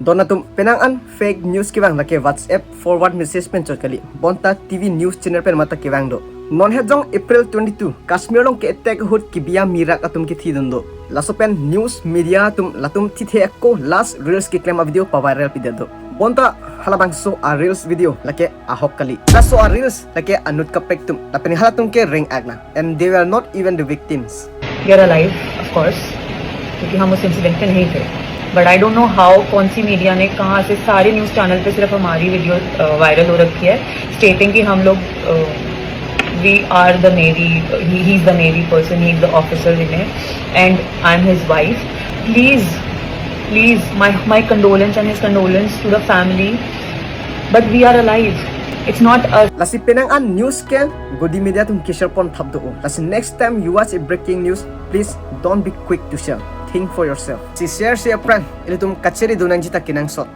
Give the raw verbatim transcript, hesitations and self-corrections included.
Don atum, penang an fake news kevang lake WhatsApp forward message pen chot kali. Bonta T V news channel pen mata kevang do. Non het jong April twenty-two, Kashmir along ke-attack ahut kebi amirak atum kethi dun do. Laso pen news media atum latum thithe ako last reels keklem a-video pa-viral pidet do. Bonta halabangso a-reels video lake ahok kali. Laso a-reels lake anut kaprek atum. Lapen halatum ke reng-ak na. And they were not even the victims. We are alive, of course, क्योंकि हम उस इंसिडेंट में नहीं थे. But I don't know how, कौन C media ने, कहाँ से, सारे न्यूज़ चैनल पे सिर्फ हमारी वीडियो वायरल हो रखी है, स्टेटिंग कि हम लोग, we are the navy, he is the navy person, he is the officer in it, and I am his wife. Please, please, my my condolence and his condolence to the family. But we are alive. It's not us. Lasi penang an news ke Godi media atum ke-share pon thap do. Lasi next time you watch a breaking news, please don't be quick to share. Think for yourself. Si share si aphrang ilitum kachiri dunang jita kenangsot.